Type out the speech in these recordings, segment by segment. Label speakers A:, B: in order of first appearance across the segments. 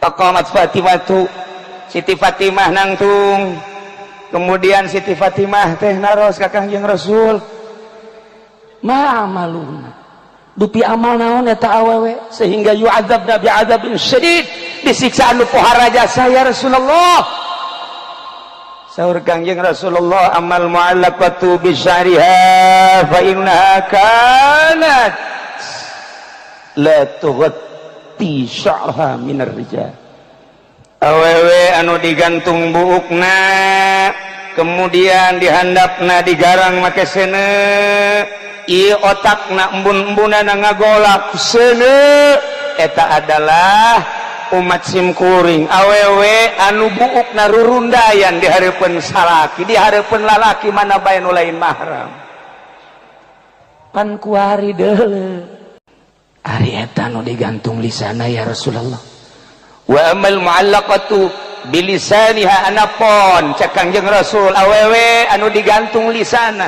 A: Faqamat Fatimatu, Siti Fatimah nangtung. Kemudian Siti Fatimah teh naros ka Kangjeng Rasul, ma amaluna, dupi amal naon eta awewe sehingga yu'adzabna bi'adzabin syadid, disiksa anu pohara jasa ya Rasulullah. Saur Kangjeng Rasulullah, amal mu'allaqatu bi sya'riha fa innaha kanat la tughatti sya'raha minar rijal. Awewe anu digantung buukna, kemudian dihandapna digarang make seuneu, ieu otakna embun-embunana ngagolak seuneu, eta adalah umat simkuring. Awewe anu buukna rurundayan di hareupeun salaki, di hareupeun lalaki mana bae nu lain mahram, pan kuari deuleu ari eta nu digantung lisana ya Rasulullah. Wa amal mu'allaqatu bilisaniha, anapon cek Kangjeng Rasul awewe anu digantung lisana,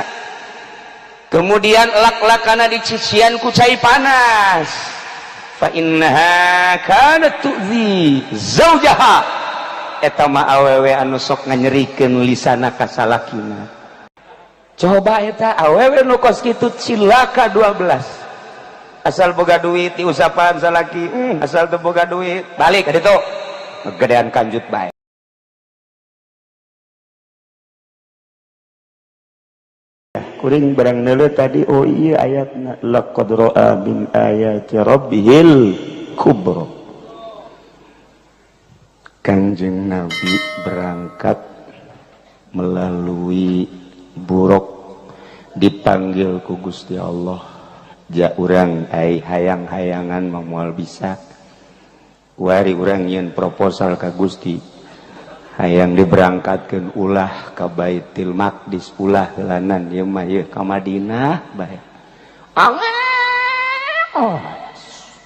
A: kemudian lak-lakana dicician ku cai panas, fa innaha kanat tu'zi zaujaha, eta mah awewe anu sok nganyerikeun lisana ka salakina. Coba eta awewe nu kos kitu cilaka 12. Asal boga duit diusapan salaki, asal teu boga duit balik ka ditu gedean kanjut bae. Kuring barang neuleuh tadi, oh iya ayatna laqad ra'a min ayati rabbihil kubra. Kangjeng Nabi berangkat melalui buruk, dipanggil ku Gusti Allah. Ja urang ai hayang-hayangan mah moal bisa. Wari urang nyieun proposal ka Gusti, hayang diberangkatkeun ulah ka Baitul Maqdis, ulah heulanan ieu mah ieu ka Madinah bae. Oh,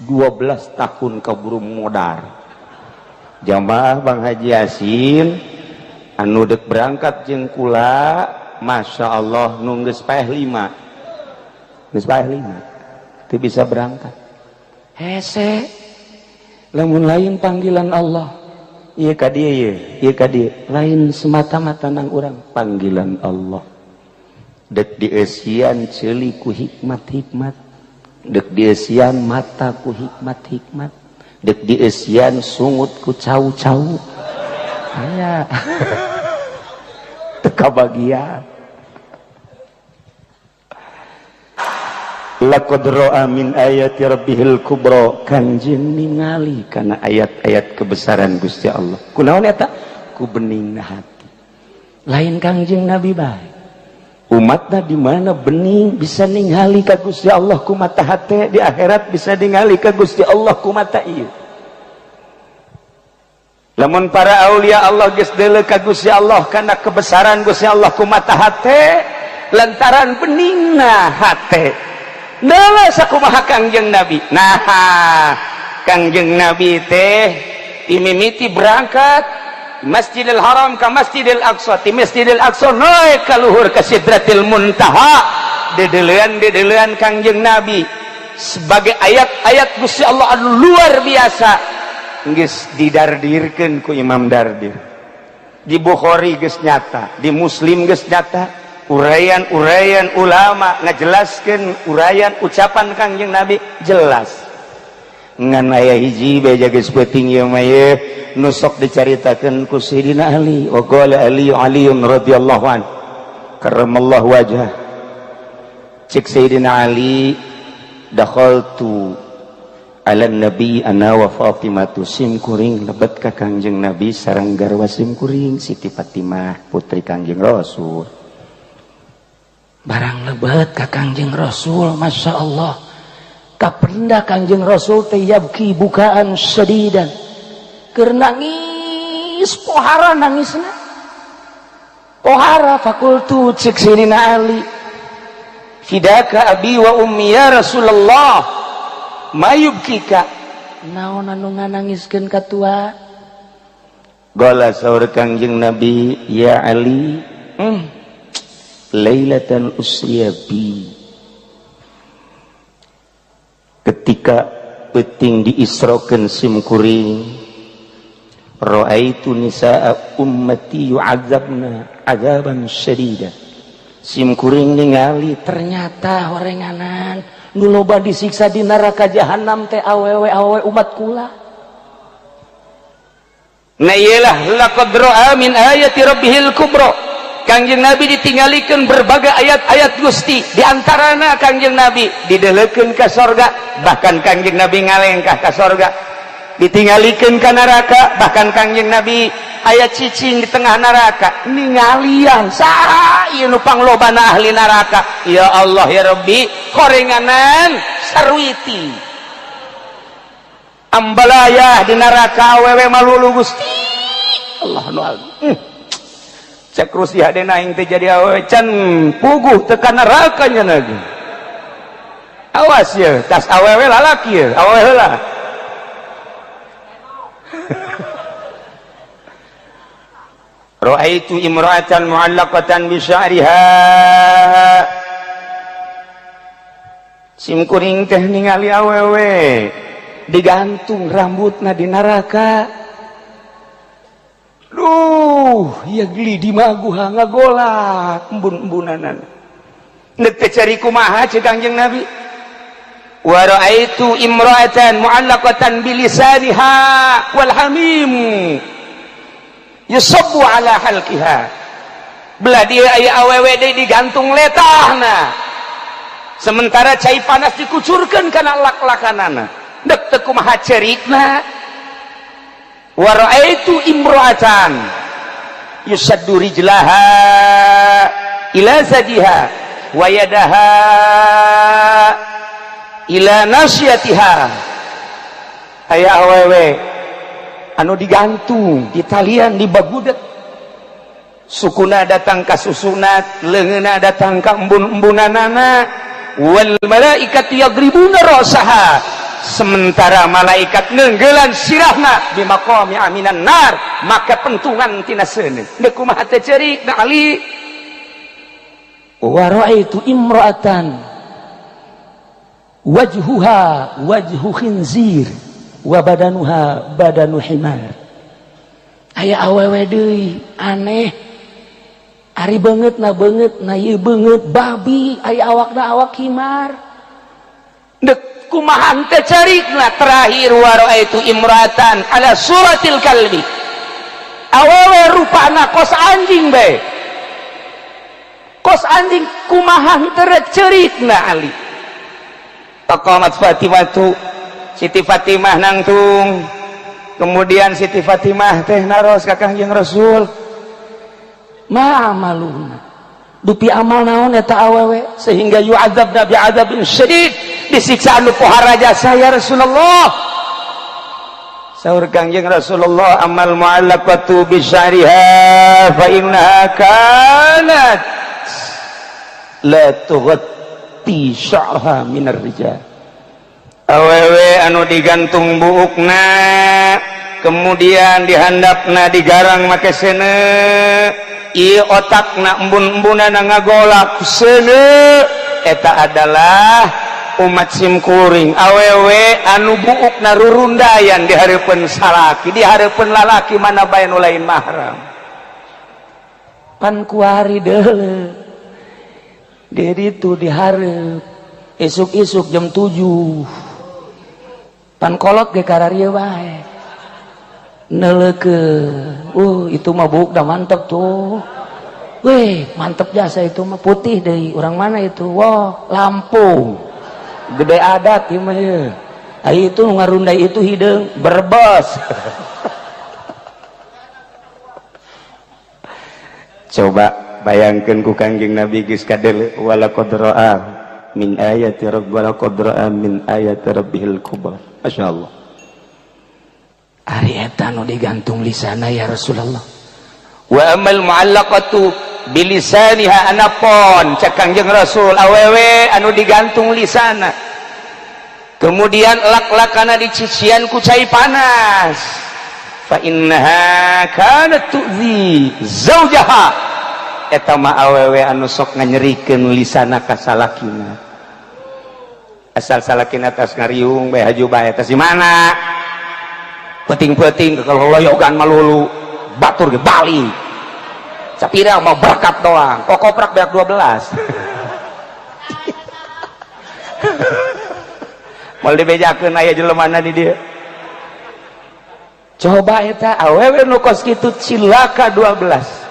A: 12 tahun kaburu modar. Jamaah Bang Haji Yasin anu dek berangkat jeung kula, Masya Allah nu geus paeh 5. Geus paeh 5 teu bisa berangkat. Hese lamun lain panggilan Allah, ieu ka dieu ieu, ieu ka dieu, lain semata-mata nang urang, panggilan Allah. Dek dieusian ceuli ku hikmat-hikmat, dek dieusian mata ku hikmat-hikmat, dek dieusian sungut ku cau-cau. Aya teu kabagian. Laqad ra'a min ayati rabbihil kubra, kanjeng ningali kana ayat-ayat kebesaran Gusti Allah. Kunaon eta? Ku beningna hati. Lain Kangjeng Nabi bae, umatna di mana bening bisa ningali ka Gusti Allah ku mata hate, di akhirat bisa ningali ka Gusti Allah ku mata ieu. Lamun para aulia Allah geus deuleu ka Gusti Allah kana kebesaran Gusti Allah ku mata hate lantaran beningna hate. Deuleu sakumaha Kangjeng Nabi. Nah, Kangjeng Nabi teh timimiti berangkat Masjidil Haram ka Masjidil Aqsa, ti Masjidil Aqsa naik ka luhur ka Sidratil Muntaha, dedelean-dedelean Kangjeng Nabi sebagai ayat-ayat Gusti Allah anu luar biasa geus didardirkeun ku Imam Dardir. Di Bukhari geus nyata, di Muslim geus nyata, uraian-uraian ulama ngajelaskeun uraian ucapan Kangjeng Nabi jelas. Ngan aya hiji beja geus peuting ieu mah ieu nu sok dicaritakeun ku Sayyidina Ali. Wa qala Ali Aliun radhiyallahu an karramallahu wajhah. Cek Sayyidina Ali, dakhaltu ala nabi ana wa Fatimatu, simkuring lebet ka Kangjeng Nabi sareng garwa simkuring Siti Fatimah putri Kangjeng Rasul. Barang lebet ka Kangjeng Rasul, Masya Allah, kapenda Kangjeng Rasul teh yabki bukaan sedidan, keur nangis pohara nangisna pohara. Fakultu, cek Sayyidina Ali, fidaka abi wa ummi ya Rasulullah, mayubkika, naon anu nganangiskeun ka tua? Gola saur Kangjeng Nabi, ya Ali, lailatan usriya bi, ketika peuting diisrokeun simkuring Ra'aitu nisaa ummati yu'adzabna adzaban syadida. Sim kuring ningali ternyata horenganan nu loba disiksa di neraka jahanam teh awewe-awewe umat kula. Nah iyalah laqad ra'a min ayati rabbihil kubra. Kangjeng Nabi ditinggalikeun berbagai ayat-ayat Gusti, di antarana Kangjeng Nabi didelekeun ka sorga, bahkan Kangjeng Nabi ngalengkah ka sorga, ditinggalikeun ka neraka, bahkan Kangjeng Nabi aya cicing di tengah neraka ningalian saha ieu nu panglobana ahli neraka. Ya Allah ya Rabbi, horenganan sarwiti ambalayah di neraka awewe malulu Gusti Allah nu agung. Cek Rusi hadena aing teh jadi awewe can puguh teu ka neraka nya lagi. Awas ya, tas awewe lalaki ya, awewe heula. Ra'aitu imra'atan mu'allaqatan bi sya'riha. Sim kuring teh ningali awewe digantung rambutna di neraka. Duh, ya geli di maguha ngagolak embun-embunanan. Nek teh cari kumaha cek Kangjeng Nabi? Wa ra'aitu imra'atan mu'allaqatan bilisaniha wal hamim yusabbu ala halqiha. Belah dia aya awewe deui digantung letahna. Sementara cai panas dikucurkeun kana lak-lakanana. Dek teu kumaha cerikna. Wa ra'aitu imra'atan yusaddu rijlaha ila zajiha wa yadaha ila nasyatiha. Aya awewe anu digantung di talian di bagudet, sukuna datang ka susunat, leungeunna datang ka embun-embunanana. Wal malaikatu yadribuna ra'saha, sementara malaikat nenggelan sirahna di maqami aminan nar, maka pentungan tina seuneu. Deuk kumaha teh ceurik na Ali? Wa ra'aitu imra'atan wajhuha wajhu khinzir wa badanuha badanu himar. Aya awewe deui aneh, ari beungeut na beungeut na ieu beungeut babi, aya awakna awak himar. Dek kumaha teh carikna? Terakhir wa ra'aitu imra'atan ala suratil kalbi, awewe rupana kos anjing bae, kos anjing, kumaha teh cerikna Ali? Taqamat Fatimah tu, Siti Fatimah nangtung. Kemudian Siti Fatimah teh naros ka Kangjeng Rasul, ma amaluna, dupi amal naon eta awewe sehingga yu'adzabna bi'adzabin syadid, disiksa anu pohara jasa ya Rasulullah? Saur Kangjeng Rasulullah, amal mu'allaqatu bi sya'riha fa innaha kanat la tughatti sya'raha minar rijal. Awewe anu digantung buukna, kemudian dihandapna digarang make seuneu, ieu otakna embun-embunana ngagolak seuneu, eta adalah umat simkuring. Awewe anu buukna rurundayan di hareupeun salaki, di hareupeun lalaki mana bae nu lain mahram. Pan kuari deuleu di ditu dihareup isuk-isuk jam 7, pan kolot ge kararieu bae neuleukeun. Itu mah buuk dah mantep tuh. Weh, mantep jasa itu mah, putih deui. Orang mana itu? Wah, Lampung. Gede adat ieu mah ieu. Ai itu nu ngarundai itu hideung Brebes. Coba bayangkeun ku Kangjeng Nabi geus kadeuleu wala qad ra'a min ayati rabb wala qad ra'a min ayati rabbihil kubra. Masyaallah. Ari eta nu digantung lisana ya Rasulullah? Wa amal mu'allaqatu bilisaniha, anapon cek Kangjeng Rasul awewe anu digantung lisana kemudian lak-lakana dicician ku cai panas, fa innaha kanat tu'zi zaujaha, eta mah awewe anu sok nganyerikeun lisana ka salakina. Asal salakina tas ngariung bae haju bae, tas di mana Penting-penting kalau loyogan malulu batur ge bali. Sapira mau berkat doang. Kok koprak beak 12. Moal dibejakeun aya jelemana di dieu. Coba eta awewe nu kos kitu cilaka 12.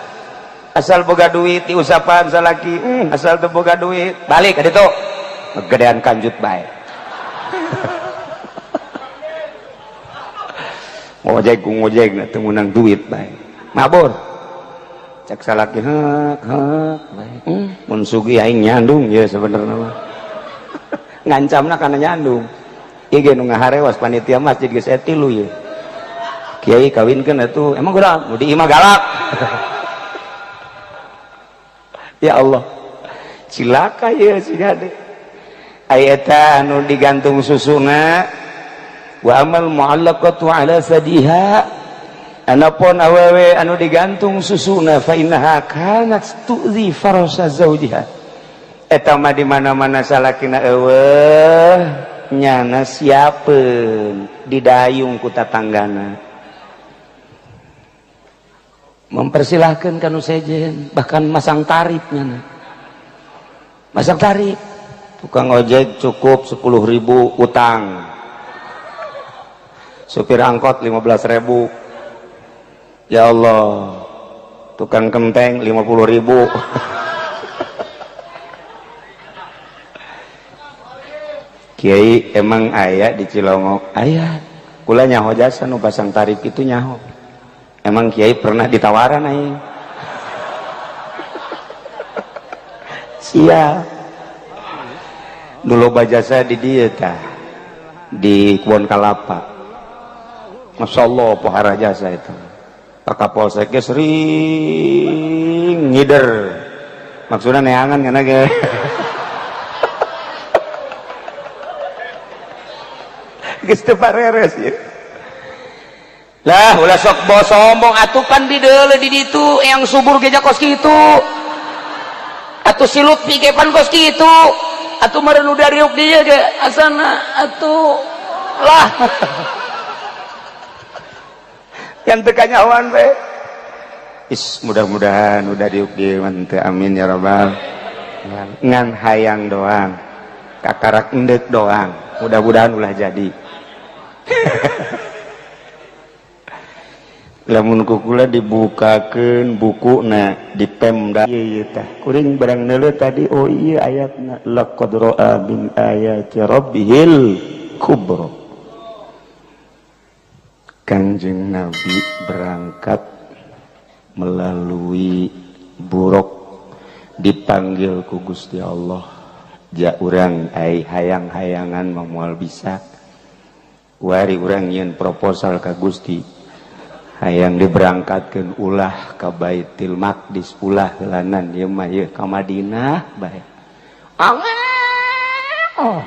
A: Asal boga duit diusapan salaki, asal teu boga duit balik ka ditu. Gedean kanjut bae. Ngojek ku ngojek na teu meunang duit bae. Mabur. Cek salaki heuk heuk bae. Mun sugih aing nyandung ye sebenarnya mah. Ngancamna kana nyandung. Ieu ge nu ngaharewas panitia masjid geus aya tilu ye. Kiai kawinkeun atuh, emang kurang, di imah galak. Ya Allah, cilaka ya si gade. Aya eta anu digantung susuna wa amal mu'allaqatu ala sadiha, anapun awewe anu digantung susuna fa innaha kanat tu'zi farasa zawjiha. Eta mah di mana-mana salakina eueuh nyana siapeun didayung ku tatanggana. Mempersilahkan kanu sejen, bahkan masang tarifnya. Masang tarif. Tukang ojek cukup 10.000 utang. Supir angkot 15.000. Ya Allah. Tukang kenteng 50.000. Kiai emang aya di Cilongok? Aya. Kula nyaho jasa nu pasang tarif itu nyaho. Emang kiai pernah ditawaran aing? Siap. Dulu bajasa di dieu tah, di Kebon Kalapa. Masya Allah pohara jasa itu. Pak Kapolsek ge sering ngider. Maksudnya neangan kana ge. Geus teu pareres ieu. Lah ulah sok bawa sombong atuh pan di deuleu di ditu yang subur ge kos kitu. Atuh si Lutfi ge pan kos kitu. Atuh meureun udah riuk dieu ge asana atuh lah. Yang teu kanyahoan we. Is mudah-mudahan udah diuk dieu mah teu, amin ya rabbal. Ngan hayang doang. Kakarak endek doang. Mudah-mudahan ulah jadi. Lamun kukula dibukakeun bukuna di Pemda ieu tah kuring barang neuleuh tadi oh iya ayatna laqad ra'a min ayati rabbihil kubra. Kanjeng Nabi berangkat melalui buruk dipanggil ku Gusti Allah. Ja urang ai hayang-hayangan mah moal bisa. Wari urang nyieun proposal ka Gusti. Hayang diberangkatkeun ulah ka Baitul Maqdis, ulah heulanan ieu mah ieu ka Madinah bae. Oh,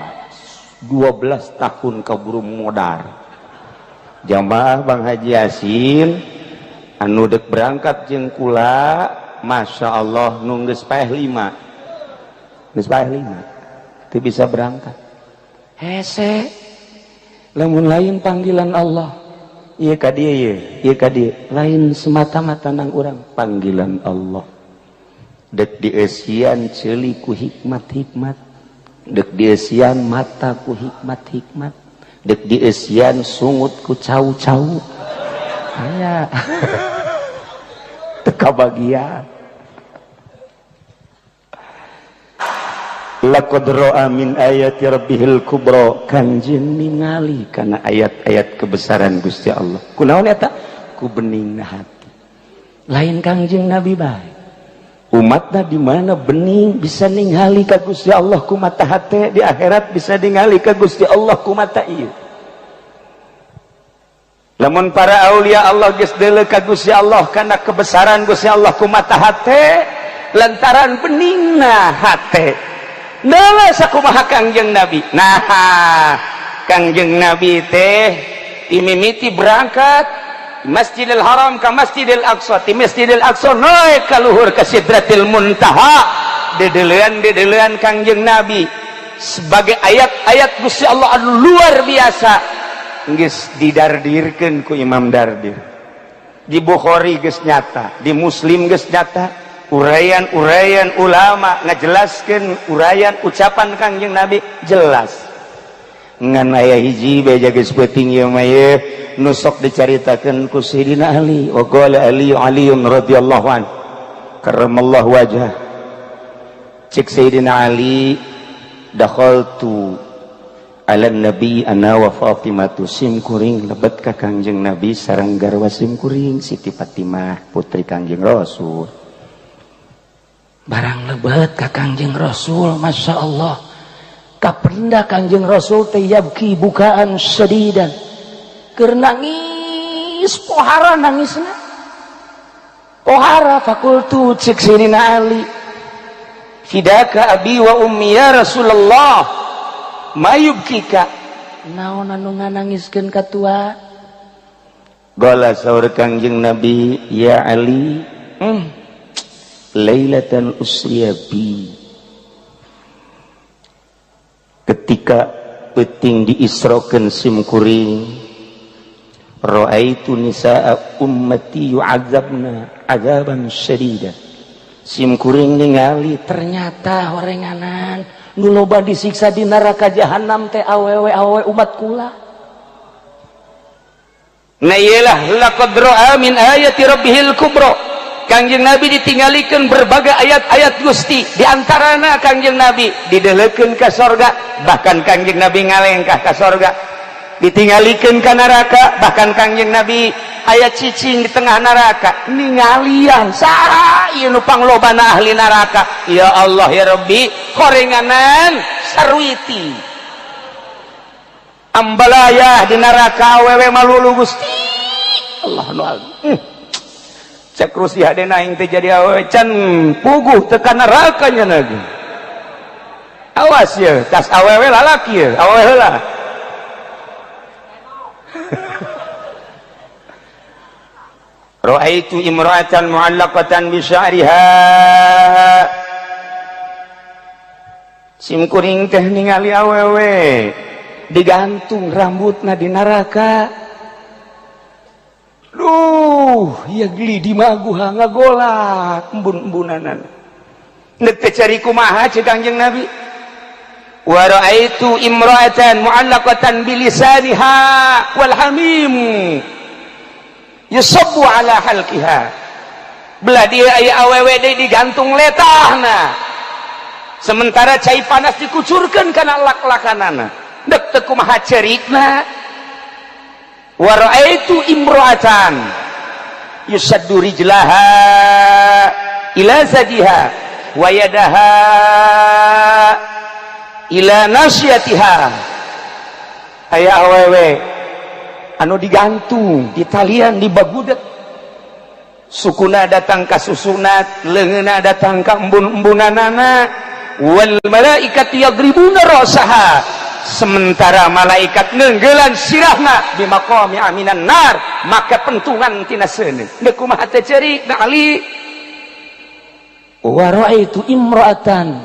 A: 12 tahun kaburu modar. Jamaah Bang Haji Yasin anu dek berangkat jeung kula, Masya Allah nu geus paeh 5. Geus paeh 5. Teu bisa berangkat. Hese. Lamun lain panggilan Allah. Iya ka dieu ieu, ieu ka dieu. Lain semata-mata nang urang panggilan Allah. Dek dieusian ceuli ku hikmat-hikmat, dek dieusian mata ku hikmat-hikmat, dek dieusian sungut ku cau-cau. Aya. Teu kabagian. Laqad ra'a min ayati rabbihil kubra, kanjeng ningali kana ayat-ayat kebesaran Gusti Allah. Kunaon eta? Ku beningna hati. Lain Kangjeng Nabi bae. Umatna di mana bening bisa ningali ka Gusti Allah ku mata hate, di akhirat bisa ningali ka Gusti Allah ku mata ieu. Lamun para aulia Allah geus deuleu ka Gusti Allah kana kebesaran Gusti Allah ku mata hate, lantaran beningna hate. Deuleu sakumaha Kangjeng Nabi. Nah, Kangjeng Nabi teh dimimiti berangkat Masjidil Haram ka Masjidil Aqsa, ti Masjidil Aqsa naik ka luhur ka Sidratil Muntaha. Dedelean-dedelean Kangjeng Nabi sebagai ayat-ayat Gusti Allah anu luar biasa. Geus didardirkeun ku Imam Dardir. Di Bukhari geus nyata, di Muslim geus nyata, uraian-uraian ulama ngajelaskeun uraian ucapan Kangjeng Nabi jelas. Ngan aya hiji beja geus peuting ieu mah ye, nu sok dicaritakeun ku Sayyidina Ali. Wa qala Ali Aliun radhiyallahu an karramallahu wajhah. Cek Sayyidina Ali, dakhaltu ala nabi ana wa Fatimatu, sim kuring lebet ka Kangjeng Nabi sareng garwa sim kuring Siti Fatimah, putri Kangjeng Rasul. Barang lebet ka Kangjeng Rasul, Masya Allah, kapenda Kangjeng Rasul teh yabki bukaan sadidan, keur nangis pohara, nangisna pohara. Faqultu, cek Sayyidina Ali, fidaka abi wa ummi ya Rasulullah, ma yubkika, naon anu nganangiskeun ka tua? Qala, saur Kangjeng Nabi, ya Ali, lailatan usriya bi, ketika peuting diisrokeun sim kuring, raaitu nisaa ummati yu'adzabna azaban syadida, sim kuring ningali ternyata horenganan nu loba disiksa di neraka jahanam teh awewe awewe umat kula. Nah, iyalah laqad ra'a min ayati rabbihil kubra. Kangjeng Nabi ditinggalikeun berbagai ayat-ayat Gusti, di antarana Kangjeng Nabi didelekeun ka sorga, bahkan Kangjeng Nabi ngalengkah ka sorga, ditinggalikeun ka neraka, bahkan Kangjeng Nabi aya cicing di tengah neraka, ningalian saha ieu nu panglobana ahli neraka. Ya Allah ya Rabbi, horenganan sarwiti ambalayah di neraka awewe malulu. Gusti Allah nu agung. Cek Rusi hadena aing teh jadi awewe can puguh teu ka neraka nya lagi. Awas ya, tas awewe lalaki ya, awewe heula. Ra'aitu imra'atan mu'allaqatan bi sya'riha, sim kuring teh ningali awewe digantung rambutna di neraka. Duh, ya geli di maguha ngagolak embun-embunanan. Nek teh cari kumaha cek Kangjeng Nabi? Wa ra'aitu imra'atan mu'allaqatan bilisaniha wal hamim yusabbu ala halqiha. Belah dia aya awewe deui digantung letahna. Sementara cai panas dikucurkeun kana lak-lakanana. Dek teu kumaha cerikna? Wa ra'aitu imra'atan yusaddu rijlaha ila zadiha wa yadaha ila nasiyatiha. Aya awewe anu digantung di talian di bagudet, sukuna datang ka susunat, leungeunna datang ka embun-embunanana. Wal malaikatu yadribuna ra'saha, sementara malaikat nenggelan sirahna di maqami aminan nar, maka pentungan tina seuneu. Deuk kumaha teh ceurik na Ali? Wa ra'aitu imra'atan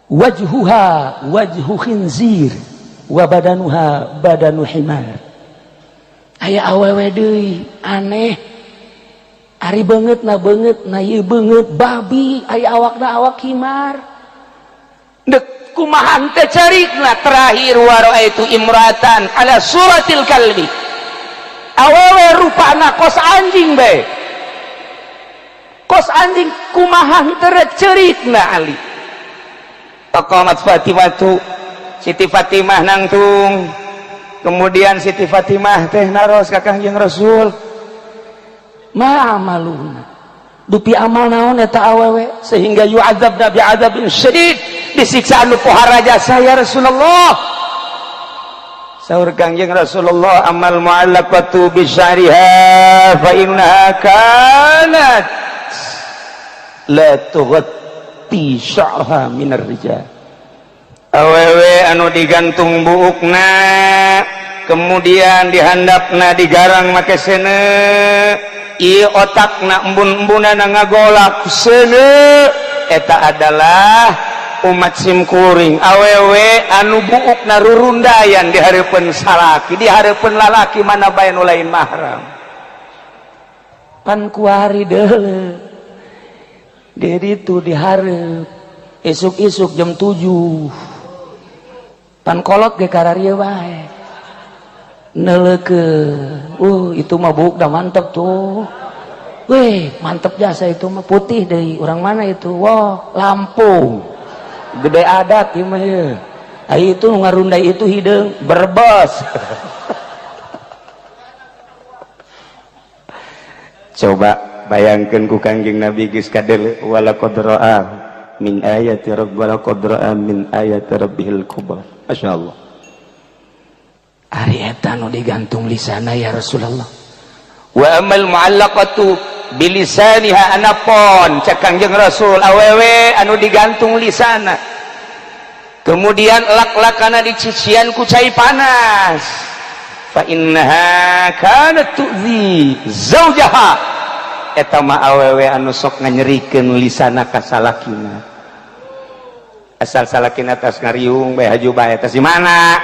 A: wajhuha wajhu khinzir wa badanuha badanu himar. Aya awewe deui aneh, ari beungeut na beungeut na ieu beungeut babi, aya awakna awak himar. Dek kumaha teh carikna? Terakhir, wa ra'aitu imra'atan ala suratil kalbi, awewe rupana kos anjing bae, kos anjing. Kumaha teu cerikna Ali? Faqamat Fatimatu, Siti Fatimah nangtung. Kemudian Siti Fatimah teh naros ka Kangjeng Rasul, ma amaluna, dupi amal naon eta awewe sehingga yu'adzabna bi'adzabin syadid, disiksa anu pohara jasa ya Rasulullah? Saur Kangjeng Rasulullah, amal mu'allaqatu bi sya'riha fa innaha kanat la tughatti sya'raha minar rijal. Awewe anu digantung buukna, kemudian dihandapna digarang make seuneu, ieu otakna embun-embunana ngagolak seuneu, eta adalah umat simkuring awewe anu buuk narurundayan di hareupeun salaki, di hareupeun lalaki mana bae nu lain mahram. Pan kuari deuleu di ditu dihareup isuk-isuk jam 7 pan kolot ge kararieu bae neuleukeun. Itu mah buuk dah mantep tuh. Wih, mantep jasa itu mah, putih deui. Orang mana itu? Wah, Lampung. Gede adat ieu mah ye. Ai itu nu ngarundai itu hideung Brebes. Coba bayangkeun ku Kangjeng Nabi geus kadeuleu wala qad ra'a min ayati rabb wala qad ra'a min ayati rabbihil kubra. Masyaallah. Ari eta nu digantung lisana ya Rasulullah. Wa amal mu'allaqatu bilisaniha anapon cek Kangjeng Rasul awewe anu digantung lisana kemudian lak-lakana dicician ku cai panas fa innaha kanat tu'zi zaujaha eta mah awewe anu sok nganyerikeun lisana ka salakina asal salakina tas ngariung bae haju bae tas di mana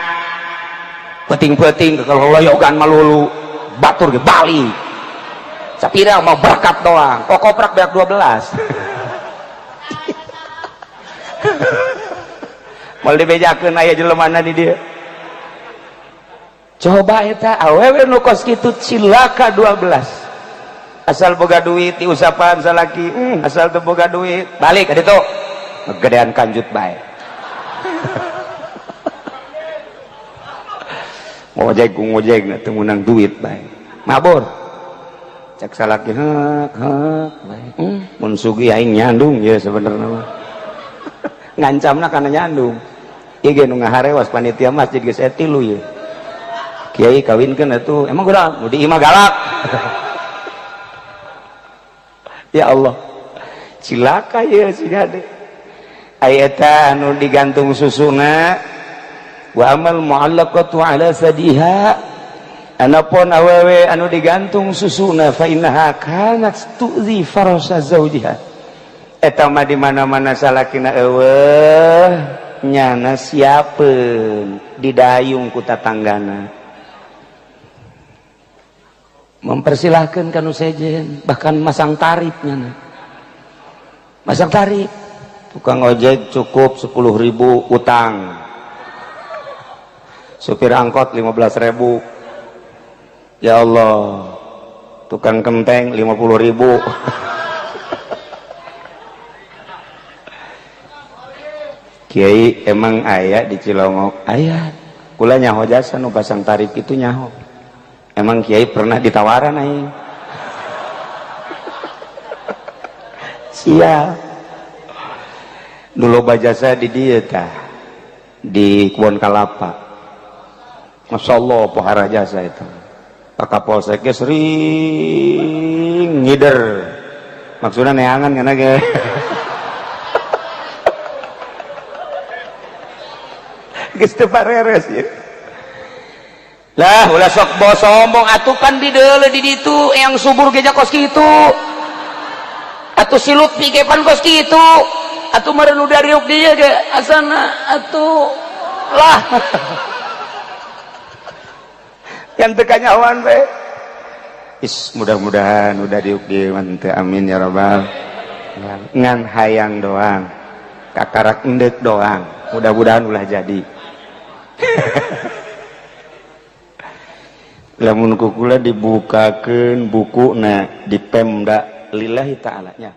A: peuting-peuting kalau loyogan malulu batur ge balik sapira mau berkat doang kok koprak beak 12 mau dibejakeun aya jelemana di dieu coba eta awewe nu kos kitu cilaka 12 asal boga duit diusapan salaki asal teu boga duit balik ka ditu gedean kanjut bae ngojek ku ngojek teu meunang duit bae mabur cek salaki hek hek bae mun sugih aing nyandung ya sebenarnya mah ngancamna kana nyandung ieu ge nu ngaharewas panitia masjid geus aya tilu ieu kiai kawinkeun atuh emang kurang nu di imah galak ya Allah cilaka ieu si hade aya eta anu digantung susuna wa amal mu'allaqatu ala sadiha anapun awewe anu digantung susuna fa innaha kanat tu'zi farasa zaujiha eta mah di mana-mana salakina eueuh nyana siapeun didayung ku tatanggana mempersilahkan kanu sejen bahkan masang tarif nyana masang tarif tukang ojek cukup 10.000 utang supir angkot 15.000 ya Allah tukang kenteng 50.000 kiai emang aya di Cilongok aya kula nyaho jasa nu pasang tarif itu nyaho emang kiai pernah ditawaran aing siap nu loba jasa di dieu tah di Kebon Kalapa Masya Allah pohara jasa itu Pak Kapolseknya sering ngider maksudnya neangan kana ge geus teu pareres ieu lah ulah sok sombong atuh pan di deuleu di ditu yang subur ge kos kitu atuh si Lutfi ge pan kos kitu atuh meureun nu dariuk dieu ge asana atuh lah yang teu kanyahoan we is mudah-mudahan udah diuk dieu mah teu amin ya rabbal ngan hayang doang kakarak endek doang mudah-mudahan ulah jadi lamun kukula dibukakeun bukuna di Pemda lillahi ta'ala nya